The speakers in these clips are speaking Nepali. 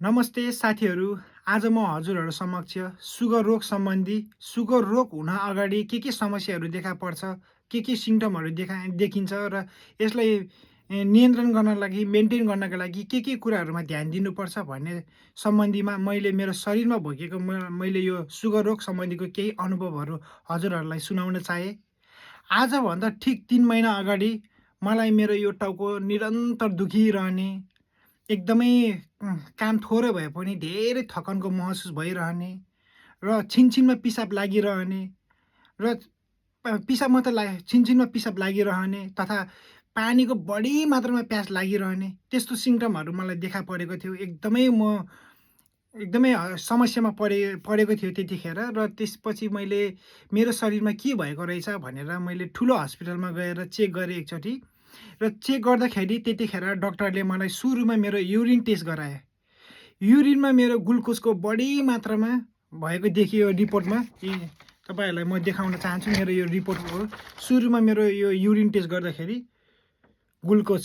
नमस्ते साथीहरू। आज म हजुरहरू समक्ष सुगर रोग सम्बन्धी सुगर रोग हुन अगाडि के समस्याहरू देखा पर्छ, के सिम्टमहरू देखिन्छ र यसलाई नियन्त्रण गर्न लागि, मेन्टेन गर्नका लागि के कुराहरूमा ध्यान दिनुपर्छ भन्ने सम्बन्धीमा मैले मेरो शरीरमा भोगेको मैले यो सुगर रोग सम्बन्धीको केही अनुभवहरू हजुरहरूलाई सुनाउन चाहेँ। आजभन्दा ठिक 3 महिना अगाडि मलाई मेरो यो टाउको निरन्तर दुखिरहने, एकदमै काम थोरै भए पनि धेरै थकानको महसुस भइरहने र छिनछिनमा पिसाब लागिरहने र पिसाब मात्र छिनछिनमा पिसाब लागिरहने तथा पानीको बढी मात्रामा प्यास लागिरहने त्यस्तो सिम्टमहरू मलाई देखा परेको थियो। एकदमै समस्यामा परेको थियो त्यतिखेर र त्यसपछि मैले मेरो शरीरमा के भएको रहेछ भनेर मैले ठुलो हस्पिटलमा गएर चेक गरेँ एकचोटि। र चेक गर्दाखेरि त्यतिखेर डाक्टरले मलाई सुरुमा मेरो युरिन टेस्ट गराए। युरिनमा मेरो ग्लुकोजको बढी मात्रामा भएको देखियो रिपोर्टमा। तपाईँहरूलाई म देखाउन चाहन्छु मेरो यो रिपोर्ट हो। सुरुमा मेरो यो युरिन टेस्ट गर्दाखेरि ग्लुकोज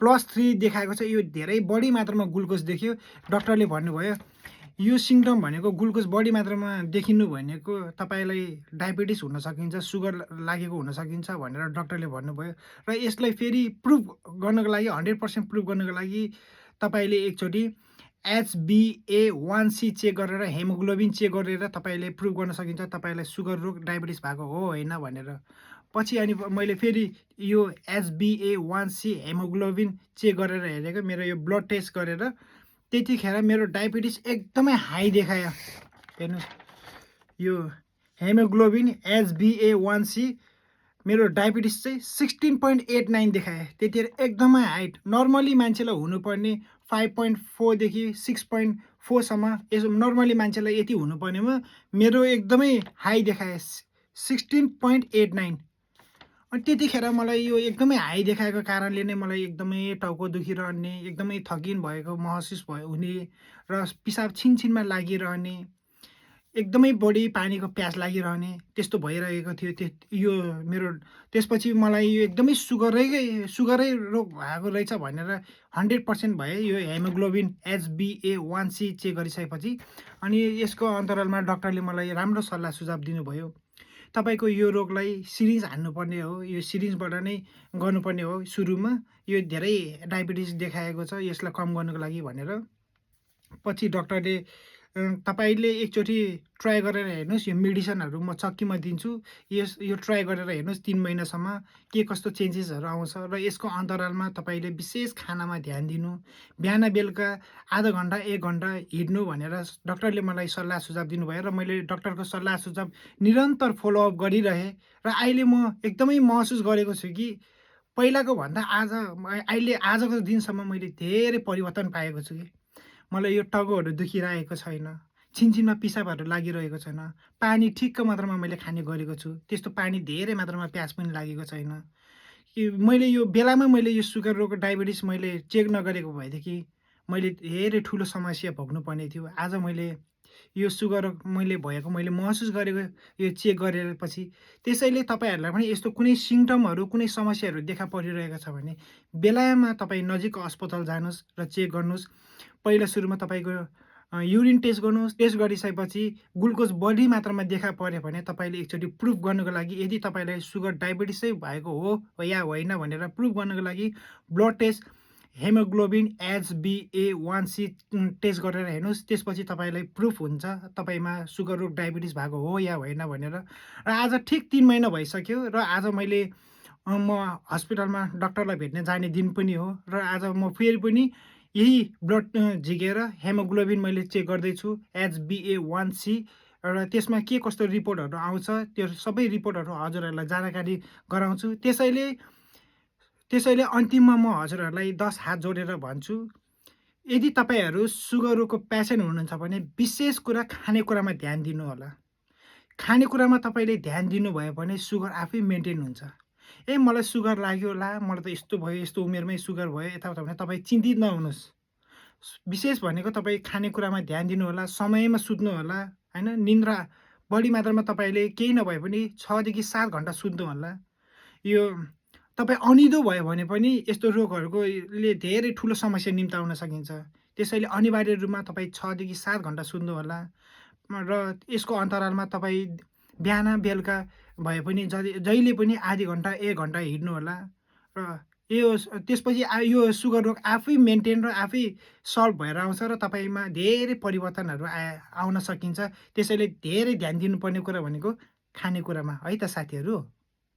+3 देखाएको छ। यो धेरै बढी मात्रामा ग्लुकोज देखियो। डाक्टरले भन्नुभयो यो सिम्टम भनेको ग्लुकोज बढी मात्रामा देखिनु भनेको तपाईँलाई डायबिटिस हुन सकिन्छ, सुगर लागेको हुन सकिन्छ भनेर डाक्टरले भन्नुभयो। र यसलाई फेरि प्रुभ गर्नको लागि 100% प्रुभ गर्नको लागि तपाईँले एकचोटि HbA1c चेक गरेर हेमोग्लोबिन चेक गरेर तपाईँले प्रुभ गर्न सकिन्छ तपाईँलाई सुगर रोग डायबिटिस भएको हो होइन भनेर। पछि अनि मैले फेरि यो HbA1c हेमोग्लोबिन चेक गरेर हेरेको, मेरो यो ब्लड टेस्ट गरेर त्यतिखेर मेरो डायबिटिस एकदमै हाई देखायो। हेर्नुहोस् यो हेमोग्लोबिन HbA1c मेरो डायबिटिस चाहिँ 16.89 देखायो। त्यतिखेर एकदमै हाई। नर्मली मान्छेलाई हुनुपर्ने 5.4 देखि 6.4 यसो नर्मली मान्छेलाई यति हुनुपर्नेमा मेरो एकदमै हाई देखायो 16.89। अनि त्यतिखेर मलाई यो एकदमै हाई देखाएको कारणले नै मलाई एकदमै टाउको दुखिरहने, एकदमै थकिन भएको महसुस हुने र पिसाब छिनछिनमा लागिरहने, एकदमै बढी पानीको प्यास लागिरहने त्यस्तो भइरहेको थियो। यो मेरो त्यसपछि मलाई यो एकदमै सुगरै रोग भएको रहेछ भनेर 100% भयो यो हेमोग्लोबिन HbA1c चेक गरिसकेपछि। अनि यसको अन्तरालमा डाक्टरले मलाई राम्रो सल्लाह सुझाव दिनुभयो। तपाईँको यो रोगलाई सिरिन्ज हान्नुपर्ने हो, यो सिरिन्जबाट नै गर्नुपर्ने हो सुरुमा, यो धेरै डायबिटिस देखाएको छ, यसलाई कम गर्नुको लागि भनेर। पछि डाक्टरले तपाईँले एकचोटि ट्राई गरेर हेर्नुहोस्, यो मेडिसिनहरू म चक्कीमा दिन्छु, यो ट्राई गरेर हेर्नुहोस् 3 महिनासम्म के कस्तो चेन्जेसहरू आउँछ। र यसको अन्तरालमा तपाईँले विशेष खानामा ध्यान दिनु, बिहान बेलुका आधा घन्टा 1 घन्टा हिँड्नु भनेर डाक्टरले मलाई सल्लाह सुझाव दिनुभयो। र मैले डाक्टरको सल्लाह सुझाव निरन्तर फलोअप गरिरहेँ र अहिले म एकदमै महसुस गरेको छु कि पहिलाको भन्दा अहिले आजको दिनसम्म मैले धेरै परिवर्तन पाएको छु कि मलाई यो टाउकोहरू दुखिरहेको छैन, छिनछिनमा पिसाबहरू लागिरहेको छैन, पानी ठिक्क मात्रामा मैले खाने गरेको छु, त्यस्तो पानी धेरै मात्रामा प्यास पनि लागेको छैन। कि मैले यो बेलामा मैले यो सुगर रोग डायबिटिस मैले चेक नगरेको भएदेखि मैले धेरै ठुलो समस्या भोग्नुपर्ने थियो। आज मैले यो सुगर रोग मैले महसुस गरेको यो चेक गरेपछि। त्यसैले तपाईँहरूलाई पनि यस्तो कुनै सिम्टमहरू, कुनै समस्याहरू देखा परिरहेको छ भने बेलामा तपाईँ नजिकको अस्पताल जानुहोस् र चेक गर्नुहोस्। पहिला सुरुमा तपाईँको युरिन टेस्ट गर्नुहोस्। टेस्ट गरिसकेपछि ग्लुकोज बढी मात्रामा देखा पऱ्यो भने तपाईँले एकचोटि प्रुफ गर्नुको लागि यदि तपाईँलाई सुगर डायबिटिसै भएको हो या होइन भनेर प्रुफ गर्नुको लागि blood test, haemoglobin HbA1c test गरेर हेर्नुहोस्। त्यसपछि तपाईँलाई प्रुफ हुन्छ तपाईँमा सुगर रोग डायबिटिस भएको हो या होइन भनेर। र आज ठिक 3 महिना भइसक्यो र आज म हस्पिटलमा डाक्टरलाई भेट्न जाने दिन पनि हो। र आज म फेरि पनि यही ब्लड झिकेर हेमोग्लोबिन मैले चेक गर्दैछु, HbA1c, र त्यसमा के कस्तो रिपोर्टहरू आउँछ त्यो सबै रिपोर्टहरू हजुरहरूलाई जानकारी गराउँछु। त्यसैले अन्तिममा म हजुरहरूलाई 10 हात जोडेर भन्छु, यदि तपाईँहरू सुगर रोगको पेसेन्ट हुनुहुन्छ भने विशेष कुरा खानेकुरामा ध्यान दिनुहोला। खानेकुरामा तपाईँले ध्यान दिनुभयो भने सुगर आफै मेन्टेन हुन्छ। मलाई सुगर लाग्यो होला, मलाई त यस्तो भयो, यस्तो उमेरमै सुगर भयो यताउता भने तपाईँ चिन्तित नहुनुहोस्। विशेष भनेको तपाईँ खानेकुरामा ध्यान दिनुहोला, समयमा सुत्नुहोला, होइन? निन्द्रा बढी मात्रामा तपाईँले केही नभए पनि 6 देखि 7 घन्टा सुत्नुहोला। यो तपाईँ अनिदो भयो भने पनि यस्तो रोगहरूको ले धेरै ठुलो समस्या निम्ताउन सकिन्छ। त्यसैले अनिवार्य रूपमा तपाईँ 6 देखि 7 घन्टा सुत्नुहोला र यसको अन्तरालमा तपाईँ बिहान-बेलुका भए पनि जहिले पनि आधी घन्टा, 1 घन्टा हिँड्नुहोला र त्यसपछि यो सुगर रोग आफै मेन्टेन र आफै सल्भ भएर आउँछ र तपाईँमा धेरै परिवर्तनहरू आउन सकिन्छ। त्यसैले धेरै ध्यान दिनुपर्ने कुरा भनेको खानेकुरामा है त साथीहरू?